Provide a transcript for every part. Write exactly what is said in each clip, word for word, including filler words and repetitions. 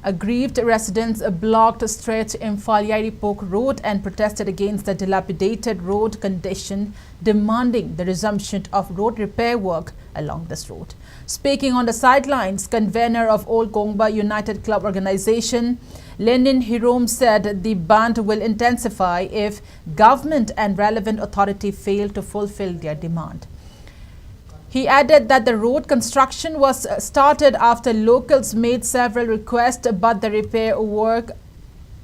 Aggrieved residents blocked stretch Imphal Yairipok Road and protested against the dilapidated road condition, demanding the resumption of road repair work along this road. Speaking on the sidelines, convener of Old Kongba United Club Organization, Lenin Hirom, said the bandh will intensify if government and relevant authority fail to fulfill their demand. He added that the road construction was uh, started after locals made several requests, but the repair work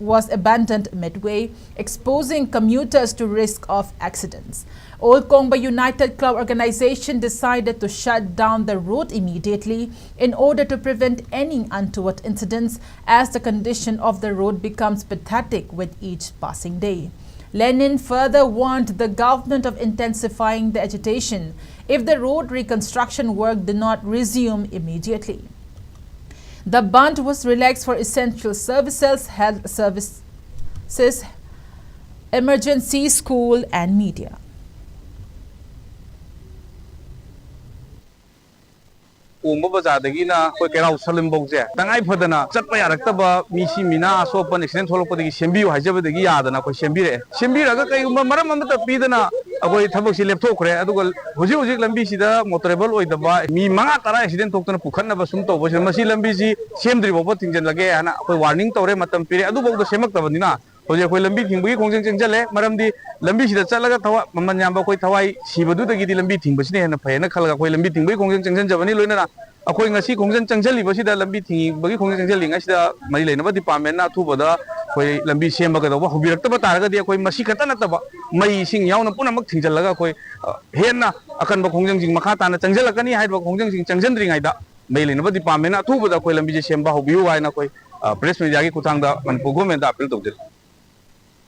was abandoned midway, exposing commuters to risk of accidents. Old Kongba United Club Organization decided to shut down the road immediately in order to prevent any untoward incidents, as the condition of the road becomes pathetic with each passing day. Lenin further warned the government of intensifying the agitation if the road reconstruction work did not resume immediately. The bandh was relaxed for essential services, health services, emergency, school, and media. ꯀꯣꯡꯕ ꯕꯖꯥꯔꯗꯒꯤꯅ ꯑꯩꯈꯣꯏ ꯀꯩꯔꯥꯎ ꯁꯂꯤꯝꯐꯧꯁꯦ ꯇꯉꯥꯏ ꯐꯗꯅ ꯆꯠꯄ ꯌꯥꯔꯛꯇꯕ, ꯃꯤꯁꯤ ꯃꯤꯅꯥ ꯑꯁꯣꯛ ꯑꯄꯟ accident ꯊꯣꯛꯂꯛꯄꯗꯒꯤ ꯁꯦꯝꯕꯤꯌꯨ ꯍꯥꯏꯖꯕꯗꯒꯤ ꯌꯥꯗꯅ ꯑꯩꯈꯣꯏ ꯁꯦꯝꯕꯤꯔꯛꯑꯦ꯫ ꯁꯦꯝꯕꯤꯔꯒ ꯀꯩꯒꯨꯝꯕ ꯃꯔꯝ ꯑꯃꯠꯇ ꯄꯤꯗꯅ ꯑꯩꯈꯣꯏ ꯊꯕꯛꯁꯤ ꯂꯦꯞꯊꯣꯛꯈ꯭ꯔꯦ꯫ ꯑꯗꯨꯒ ꯍꯧꯖꯤꯛ ꯍꯧꯖꯤꯛ ꯂꯝꯕꯤꯁꯤꯗ ꯃꯣꯇꯣꯔꯦꯕꯜ ꯑꯣꯏꯗꯕ ꯃꯤ ꯃꯉꯥ ꯇꯔꯥ ꯑꯦꯛꯁꯤꯗꯦꯟ ꯊꯣꯛꯇꯅ ꯄꯨꯈꯠꯅꯕ ꯁꯨꯝ ꯇꯧꯕꯁꯤꯅ ꯃꯁꯤ ꯂꯝꯕꯤꯁꯤ ꯁꯦꯝꯗ꯭ꯔꯤ ꯐꯥꯎꯕ ꯊꯤꯡꯖꯤꯜꯂꯒꯦ ꯍꯥꯏꯅ ꯑꯩꯈꯣꯏ ꯋꯥꯔꯅꯤꯡ ꯇꯧꯔꯦ꯫ ꯃꯇꯝ ꯄꯤꯔꯦ, ꯑꯗꯨꯐꯥꯎꯗ ꯁꯦꯝꯃꯛꯇꯕꯅꯤꯅ ꯍꯧꯖꯤꯛ ꯑꯩꯈꯣꯏ ꯂꯝꯕꯤ ꯊꯤꯡꯕꯒꯤ ꯈꯣꯡꯖꯪ ꯆꯪꯁꯤꯜꯂꯦ꯫ ꯃꯔꯝꯗꯤ ꯂꯝꯕꯤꯁꯤꯗ ꯆꯠꯂꯒ ꯊꯋꯥꯏ ꯃꯃꯜ ꯌꯥꯝꯕ ꯑꯩꯈꯣꯏ ꯊꯋꯥꯏ ꯁꯤꯕꯗꯨꯗꯒꯤꯗꯤ ꯂꯝꯕꯤ ꯊꯤꯡꯕꯁꯤꯅ ꯍꯦꯟꯅ ꯐꯩꯌꯦꯅ ꯈꯜꯂꯒ ꯑꯩꯈꯣꯏ ꯂꯝꯕꯤ ꯊꯤꯡꯕꯒꯤ ꯈꯣꯡꯖꯪ ꯆꯪꯁꯤꯟꯖꯕꯅꯤ꯫ ꯂꯣꯏꯅꯅ ꯑꯩꯈꯣꯏ ꯉꯁꯤ ꯈꯣꯡꯖꯪ ꯆꯪꯁꯤꯜꯂꯤꯕꯁꯤꯗ, ꯂꯝꯕꯤ ꯊꯤꯡꯕꯒꯤ ꯈꯣꯡꯖꯪ ꯆꯪꯁꯤꯜꯂꯤꯉꯩꯁꯤꯗ ꯃꯔꯤ ꯂꯩꯅꯕ ꯗꯤꯄꯥꯔꯠꯃꯦꯟꯅ ꯑꯊꯨꯕꯗ ꯑꯩꯈꯣꯏ ꯂꯝꯕꯤ ꯁꯦꯝꯕ ꯀꯩꯗꯧꯕ ꯍꯧꯕꯤꯔꯛꯇꯕ ꯇꯥꯔꯒꯗꯤ ꯑꯩꯈꯣꯏ ꯃꯁꯤ ꯈꯛꯇ ꯅꯠꯇꯕ ꯃꯩ ꯏꯁꯤꯡ ꯌꯥꯎꯅ ꯄꯨꯝꯅꯃꯛ ꯊꯤꯡꯖꯤꯜꯂꯒ ꯑꯩꯈꯣꯏ ꯑ, ꯍꯦꯟꯅ ꯑꯀꯟꯕ ꯈꯣꯡꯖꯪꯁꯤꯡ ꯃꯈꯥ ꯇꯥꯅ ꯆꯪꯁꯤꯜꯂꯛꯀꯅꯤ꯫ ꯍꯥꯏꯔꯤꯕ ꯈꯣꯡꯖꯪꯁꯤꯡ ꯆꯪꯁꯤꯟꯗ꯭ꯔꯤꯉꯩꯗ ꯃꯔꯤ ꯂꯩꯅꯕ ꯗꯤꯄꯥꯔꯠꯃꯦꯟꯅ ꯑꯊꯨꯕꯗ ꯑꯩꯈꯣꯏ ꯂꯝꯕꯤꯁꯦ ꯁꯦꯝꯕ ꯍꯧꯕꯤꯌꯨ ꯍꯥꯏꯅ ꯑꯩꯈꯣꯏ ꯑ, ꯄ꯭ꯔꯦꯁ ꯃꯦꯗꯤꯌꯥꯒꯤ ꯈꯨꯠꯊꯥꯡꯗ ꯃꯅꯤꯄꯨꯔ ꯒꯣꯔꯃꯦꯟꯗ ꯑꯄꯤꯜ ꯇꯧꯖꯔꯤ꯫